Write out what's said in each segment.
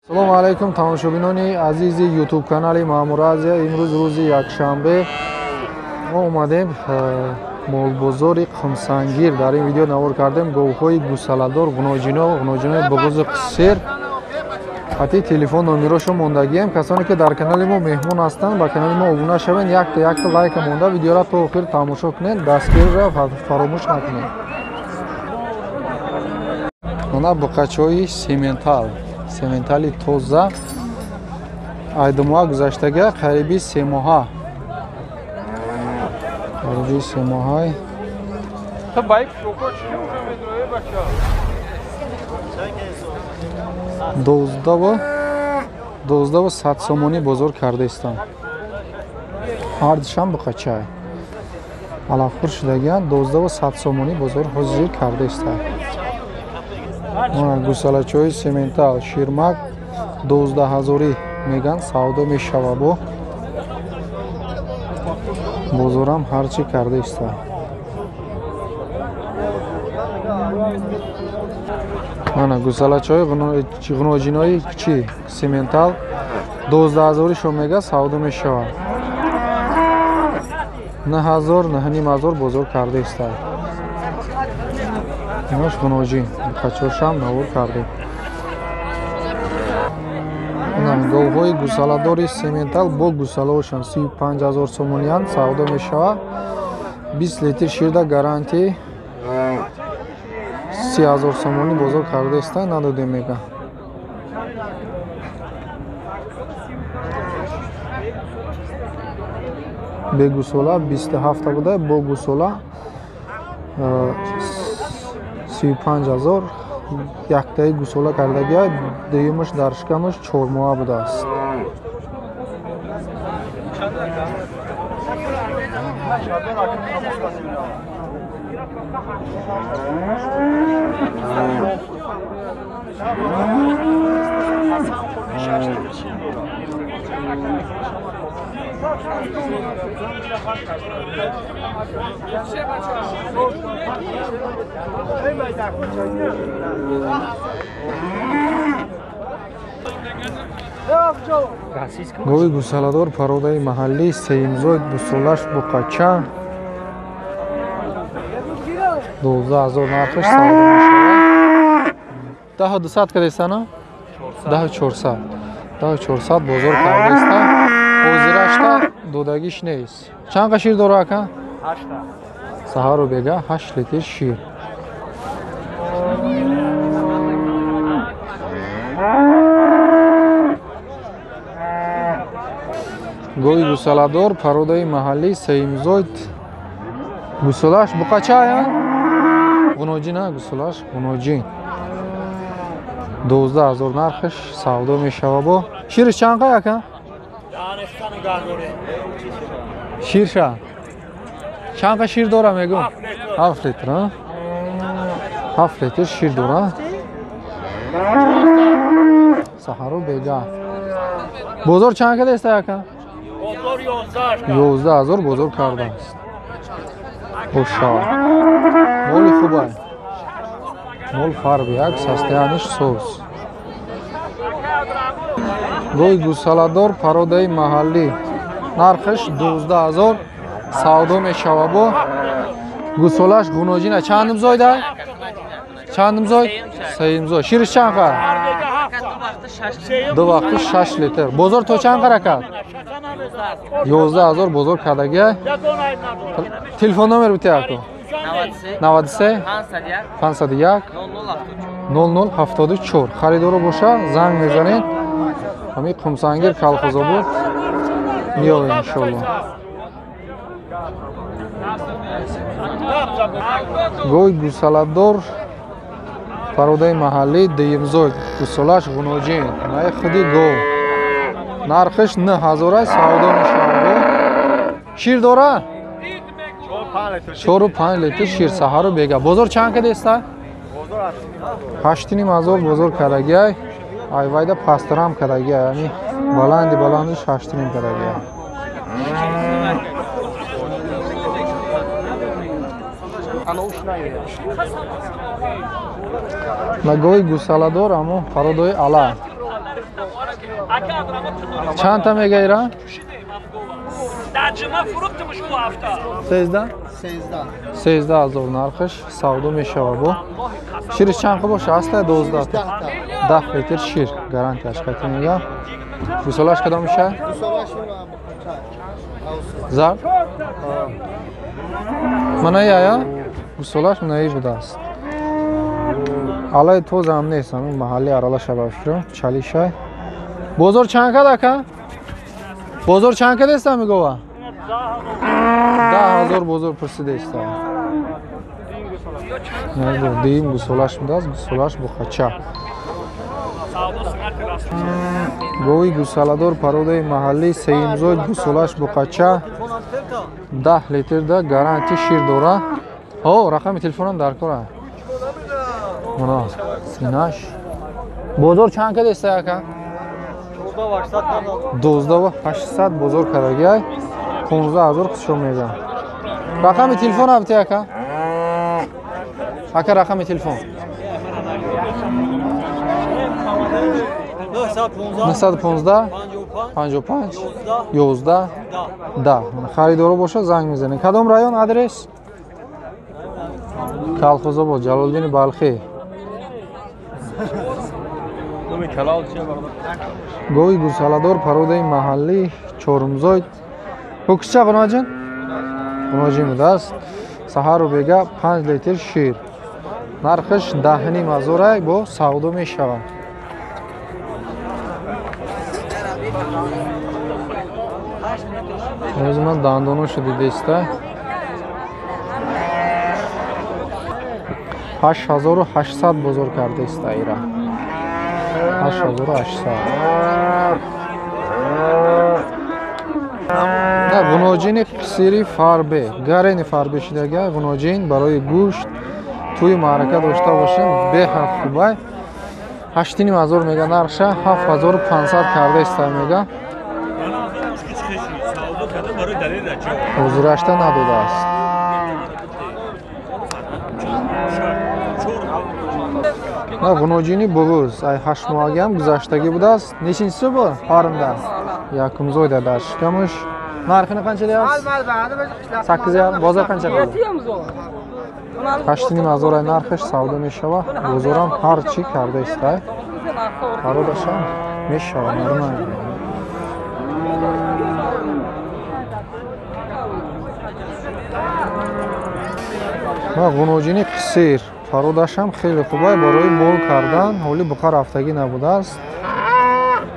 Салому алайкум тамошобинони азизи YouTube канали Маъмур Азия. Имрӯз рӯзи якшанбе мо омадем молбозори Қумсангир. Дар ин видео навор кардем говҳои гусаладор, ғуноҷино, ғуноҷинои буғузи қисир. Хати телефон номерошо мондагием. Касоне ки дар канали мо меҳмон ҳастанд, ба канали мо обуна шавед, якта якта лайка монда, видеоро то охир тамошо кунед, дастгириро фаромӯш накунед. Мана буқачои сементал, сементали тоза, айдумоҳа гузаштага, қариби 3 моҳа, қариби 3 моҳай. 12,100 сомонӣ бозор кардаистам. Ҳардушам буқачай алафхӯр шудагиан. 12,100 сомонӣ бозор ҳозир кардаистам. Гусалачои сементал ширмак 12 ҳазорӣ меган, савдо мешава. Бо бозорам ҳарчи карда иста. Мана гусалачои ғуноҷинои чи сементал 12 ҳазорӣ шо мега, савдо мешава. 9 ҳазор, 9,5 ҳазор бозор карда иста. Инош ғуноҷин қачошам навор кардем. Говҳои гусаладори сементал бо гусалаошон 35 ҳазор сомониянд, савдо мешава. 20 литр ширда гарантӣ, 30 ҳазор сомонӣ бозор карда иста, надодем мега. Бегусола 27-та буда, бо гусола 35 ҳазор. Яктаи гусола кардагия, дуюмаш дар шикамаш 4 моҳа будааст. Гови гусаладор пародаи маҳаллӣ сеюмзоид, гусолаш буқача, 12 ҳазор нархаш, савдо мешавад. 10,200 кадестана, 10,400, 10,400 бозор кардаиста. Ҳозирашта додагиш нест. Чанд қа шир дора, ака? Саҳару бега 8 литр шир. Гови гусаладор пародаи маҳаллӣ сеюмзоид, гусолаш буқачая, ғуноҷин, гусолаш ғуноҷин, 12 ҳазор нархаш, савдо мешава. Бо шириш чанд қай, ака? Ширша чанд қа шир дора мегӯм? 7 литр, 7 литр шир дора. Саҳару бега бозор чанд кадаеста, ака? 11 ҳазор бозор кардааст. Бошава, моли хубай, мол фарби як, состояниш соз. Гови гусаладор пародаи маҳаллӣ, нархаш 12 ҳазор, савдо мешава. Бо гусолаш ғуноҷина. Чандум зойда? Чандум зойд? Сеюм зойд. Шириш чанд қа? Ду вақти 6 литр. Бозор то чанд қаракат? 11 ҳазор бозор кардагия. Телефон номер бите, аку. 93 501 00 74. Харидоро боша, занг мезанед. Ҳамин Қумсангир, Калхозобод меёвем, иншоалло. Гови гусаладор пародаи маҳаллӣ дуюмзой, гусолаш ғуноҷин, наи худи гов, нархаш 9 ҳазора, савдо мешавад. Шир дора 4-5 литр шир, саҳару бега. Бозор чанд кадеста? 8,5 ҳазор бозор кардагиай. Айвайда пасттарам кардагиай, яъни баланди баланди 8,5 кардагиай. Нагоҳи гусаладор, аммо пародои ала. Чанд та мега ира? 13? 13 000 нархаш савдо мешава бо. Шириш чанд қа боша? Аста 12 та. 10 литр шир гарантияш қати мега. Гусолаш кадом меша? Зард? Манаи ая? Гусолаш манаи будааст. Алай тозам нест, ҳамин маҳалли аралаша ба фикрам, чалишай. Бозор чанд кад ака? Бозор чанд кад еста мегова? 10 000 бозор пурсида еста. Дуюм гусолаш будааст, гусолаш бухача. Гови гусаладор породаи маҳаллӣ сеюмзоид гусолаш буқача 10 литрда гаранти шир дора. О, рақами телефонам дар кора. Мана синаш. Бозор чанд кад еста ака? 12 800 бозор кардагиай. 15 000 хушо мегам. Рақами телефон абти ака? Ака, рақами телефон. 915 55 11 10. Харидоро боша, занг мезанед. Кадом район, адрес? Калхозобод, Ҷалолиддини Балхӣ. Гови гусаладор породаи маҳаллӣ чорумзоид. Ҳуксча ғуноҷин? Ғуноҷин будааст. Саҳару бега 5 литр шир. Нархаш 10 500 бо савдо мешавад. Ҳозир ман дандоношо дидаиста. 8800 бозор кардаиста ира. 8800. На ғуноҷини қисири фарбе, гарени фарбе шидага, ғуноҷин барои гӯшт тӯи маърака дошта бошем, беҳад хубай. 8 500 мега нархша, 7500 кардаиста мега. Ҳозирашта надодааст. На ғуноҷини буғуз, ай ҳаштмоҳагиам гузаштагӣ будааст. Нечинчиси бу? Паринда. Якумзойда дар шикамаш. Нархini qancha deyapsiz? 8,5. Бозор qancha qildi? 8 500 ай нархаш савдо мешава. Бозорам ҳар чӣ карда истай. Пародашам мешава, нормально. Ма ғуноҷини қисир пародашам хеле хубай барои мол кардан, ҳоли буқа рафтагӣ набудааст.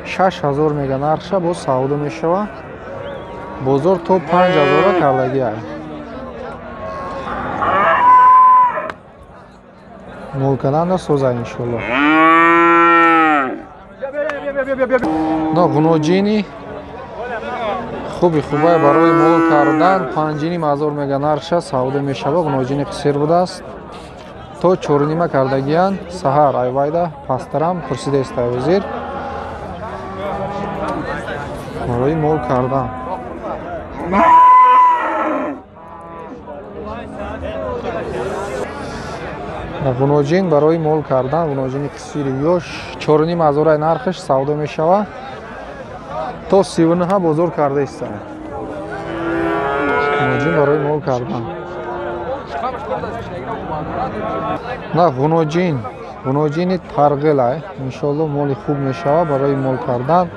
6000 мега нархша, боз савдо мешава. Бозор то 5000 кардагӣ ай. Мол карданда соза иншолло. На ғуноҷини хуби хубай барои мол кардан 5 500 мега нархша, савдо мешава. Ғуноҷини қисир будааст. То чорнима кардагиян саҳар айвайда пасттарам пурсида истай ҳозир. Барои мол кардан. Ғуноҷин барои мол кардан, ғуноҷини қисири ёш 4 500 ай нархаш, савдо мешава. То 39 бозор карда истай. Ғуноҷин барои мол кардан. На ғуноҷин, ғуноҷини тарғилай. Иншолло моли хуб мешава барои мол кардан.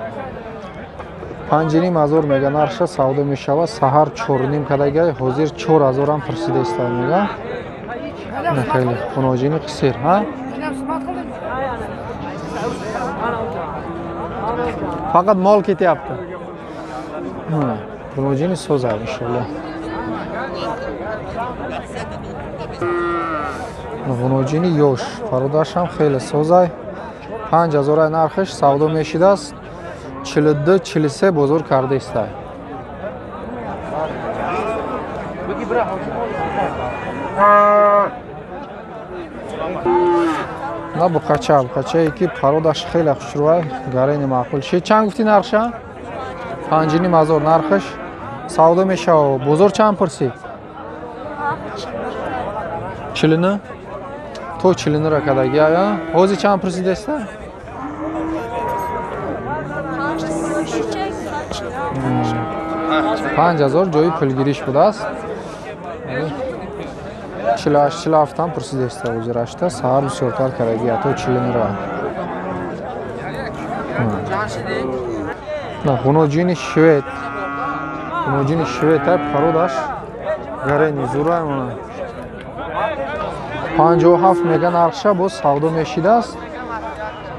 5 500 мега нархша, савдо мешава. Саҳар чорним кардагай, ҳозир 4000ам пурсида истай мега. На хеле ғуноҷини қисир, ҳа? Фақат мол кетяпти. Ғуноҷини соза иншолло. Ғуноҷини ёш пародашам хеле созай. 5000 ай нархаш, савдо мешидааст. 42 43 бозор карда истай. На буқача, буқачае ки пародаш хеле хушрӯай, гарени маъқул. Ши чанд гуфтӣ нархша? 5 500 нархаш, савдо мешава. Бозор чанд пурсид? 49 то 49 ра кардагӣ ая. Ҳозир чанд пурсидаста? 5000 ҷои пулгириш будааст. 48 47 ҳам пурсидеста ҳозирашта, саҳар бисёртар кардаги, то 49. Хуноҷини швед, хуноҷини швед тай пародаш гарени зура 57 мега нархша, боз савдо мешидааст.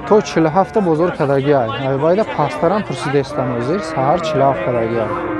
То 47 бозор кардагиай. Айбайда пасттарам пурсидестан ҳозир, саҳар 47 кардагиай.